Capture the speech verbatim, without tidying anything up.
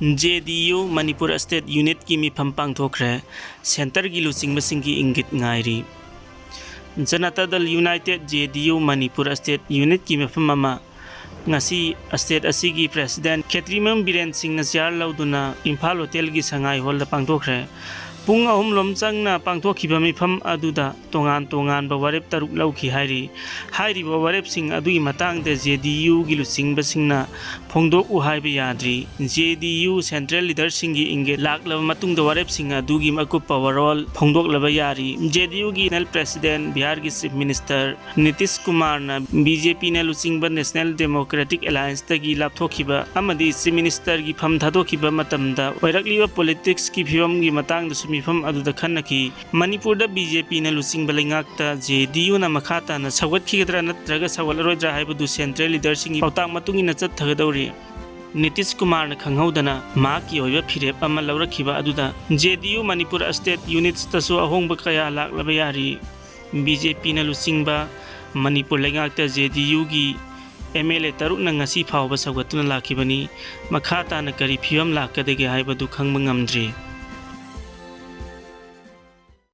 J ꯗꯤ U Manipur state ꯌꯨꯅꯤꯠꯀꯤ ꯃꯤꯐꯝ ꯄꯥꯡꯊꯣꯛꯈ꯭ꯔꯦ꯫ ꯁꯦꯟꯇꯔꯒꯤ ꯂꯨꯆꯤꯡꯕꯁꯤꯡꯒꯤ ꯏꯪꯒꯤꯠ ꯉꯥꯏꯔꯤ꯫ ꯖꯅꯇꯥ ꯗꯜ ꯌꯨꯅꯥꯏꯇꯦꯗ, ꯖꯦ ꯗꯤ ꯌꯨ ꯃꯅꯤꯄꯨꯔ ꯁ꯭ꯇꯦꯠ ꯌꯨꯅꯤꯠꯀꯤ ꯃꯤꯐꯝ ꯑꯃ ꯉꯁꯤ ꯁ꯭ꯇꯦꯠ ꯑꯁꯤꯒꯤ ꯄ꯭ꯔꯦꯁꯤꯗꯦꯟꯠ ꯈꯦꯇ꯭ꯔꯤꯃꯌꯨꯝ ꯕꯤꯔꯦꯟ ꯁꯤꯡꯅ ꯆꯤꯌꯥꯔ ꯂꯧꯗꯨꯅ ꯏꯝꯐꯥꯜ ꯍꯣꯇꯦꯜꯒꯤ ꯁꯉꯥꯏ ꯍꯣꯜꯗ ꯄꯥꯡꯊꯣꯛꯈ꯭ꯔꯦ꯫ ꯄꯨꯡ ꯑꯍꯨꯝ ꯂꯣꯝ ꯆꯪꯅ ꯄꯥꯡꯊꯣꯛꯈꯤꯕ ꯃꯤꯐꯝ ꯑꯗꯨꯗ ꯇꯣꯉꯥꯟ ꯇꯣꯉꯥꯟꯕ ꯋꯥꯔꯦꯞ ꯇꯔꯨꯛ ꯂꯧꯈꯤ ꯍꯥꯏꯔꯤ꯫ ꯍꯥꯏꯔꯤꯕ ꯋꯥꯔꯦꯞꯁꯤꯡ ꯑꯗꯨꯒꯤ ꯃꯇꯥꯡꯗ ꯖꯦ ꯗꯤ ꯌꯨꯒꯤ ꯂꯨꯆꯤꯡꯕꯁꯤꯡꯅ ꯐꯣꯡꯗꯣꯛꯎ ꯍꯥꯏꯕ ꯌꯥꯗ꯭ꯔꯤ꯫ ꯖꯦ ꯗꯤ ꯌꯨ ꯁꯦꯟꯇ꯭ꯔꯦꯜ ꯂꯤꯗꯔꯁꯤꯡꯒꯤ ꯏꯪꯒꯤꯠ ꯂꯥꯛꯂꯕ ꯃꯇꯨꯡꯗ ꯋꯥꯔꯦꯞꯁꯤꯡ ꯑꯗꯨꯒꯤ ꯑꯀꯨꯞꯄ ꯋꯥꯔꯣꯜ ꯐꯣꯡꯗꯣꯛꯂꯕ ꯌꯥꯔꯤ꯫ ꯖꯦ ꯗꯤ ꯌꯨꯒꯤ ꯅꯦꯁꯅꯦꯜ ꯄ꯭ꯔꯦꯁꯤꯗꯦꯟꯠ, ꯕꯤꯍꯥꯔꯒꯤ ꯆꯤꯐ ꯃꯤꯅꯤꯁꯇꯔ ꯅꯤꯇꯤꯁ ꯀꯨꯃꯥꯔꯅ ꯕꯤ ꯖꯦ ꯄꯤꯅ ꯂꯨꯆꯤꯡꯕ ꯅꯦꯁꯅꯦꯜ ꯗꯦꯃꯣꯀ꯭ꯔꯦꯇꯤꯛ ꯑꯦꯂꯥꯌꯟꯁꯇꯒꯤ ꯂꯥꯞꯊꯣꯛꯈꯤꯕ ꯑꯃꯗꯤ ꯆꯤꯐ ꯃꯤꯅꯤꯁꯇꯔꯒꯤ ꯐꯝ ꯊꯥꯗꯣꯛꯈꯤꯕ ꯃꯇꯝꯗ ꯑꯣꯏꯔꯛꯂꯤꯕ ꯄꯣꯂꯤꯇꯤꯛꯁꯀꯤ ꯐꯤꯕꯝꯒꯤ ꯃꯇꯥꯡꯗꯁꯨ ꯃꯤꯐꯝ ꯑꯗꯨꯗ ꯈꯟꯅꯈꯤ꯫ ꯃꯅꯤꯄꯨꯔꯗ ꯕꯤ ꯖꯦ ꯄꯤꯅ ꯂꯨꯆꯤꯡꯕ ꯂꯩꯉꯥꯛꯇ ꯖꯦ ꯗꯤ ꯌꯨꯅ ꯃꯈꯥ ꯇꯥꯅ ꯁꯧꯒꯠꯈꯤꯒꯗ꯭ꯔꯥ ꯅꯠꯇ꯭ꯔꯒ ꯁꯧꯒꯠꯂꯔꯣꯏꯗ꯭ꯔꯥ ꯍꯥꯏꯕꯗꯨ ꯁꯦꯟꯇ꯭ꯔꯦꯜ ꯂꯤꯗꯔꯁꯤꯡꯒꯤ ꯄꯥꯎꯇꯥꯛ ꯃꯇꯨꯡ ꯏꯟꯅ ꯆꯠꯊꯒꯗꯧꯔꯤ꯫ ꯅꯤꯇꯤꯁ ꯀꯨꯃꯥꯔꯅ ꯈꯪꯍꯧꯗꯅ ꯃꯍꯥꯛꯀꯤ ꯑꯣꯏꯕ ꯐꯤꯔꯦꯞ ꯑꯃ ꯂꯧꯔꯛꯈꯤꯕ ꯑꯗꯨꯗ ꯖꯦ ꯗꯤ ꯌꯨ ꯃꯅꯤꯄꯨꯔ ꯁ꯭ꯇꯦꯠ ꯌꯨꯅꯤꯠꯇꯁꯨ ꯑꯍꯣꯡꯕ ꯀꯌꯥ ꯂꯥꯛꯂꯕ ꯌꯥꯔꯤ꯫ ꯕꯤ ꯖꯦ ꯄꯤꯅ ꯂꯨꯆꯤꯡꯕ ꯃꯅꯤꯄꯨꯔ ꯂꯩꯉꯥꯛꯇ ꯖꯦ ꯗꯤ ꯌꯨꯒꯤ ꯑꯦꯝ ꯑꯦꯜ ꯑꯦ ꯇꯔꯨꯛꯅ ꯉꯁꯤ ꯐꯥꯎꯕ ꯁꯧꯒꯠꯇꯨꯅ ꯂꯥꯛꯈꯤꯕꯅꯤ꯫ ꯃꯈꯥ ꯇꯥꯅ ꯀꯔꯤ ꯐꯤꯕꯝ ꯂꯥꯛꯀꯗꯒꯦ ꯍꯥꯏꯕꯗꯨ ꯈꯪꯕ ꯉꯝꯗ꯭ꯔꯤ꯫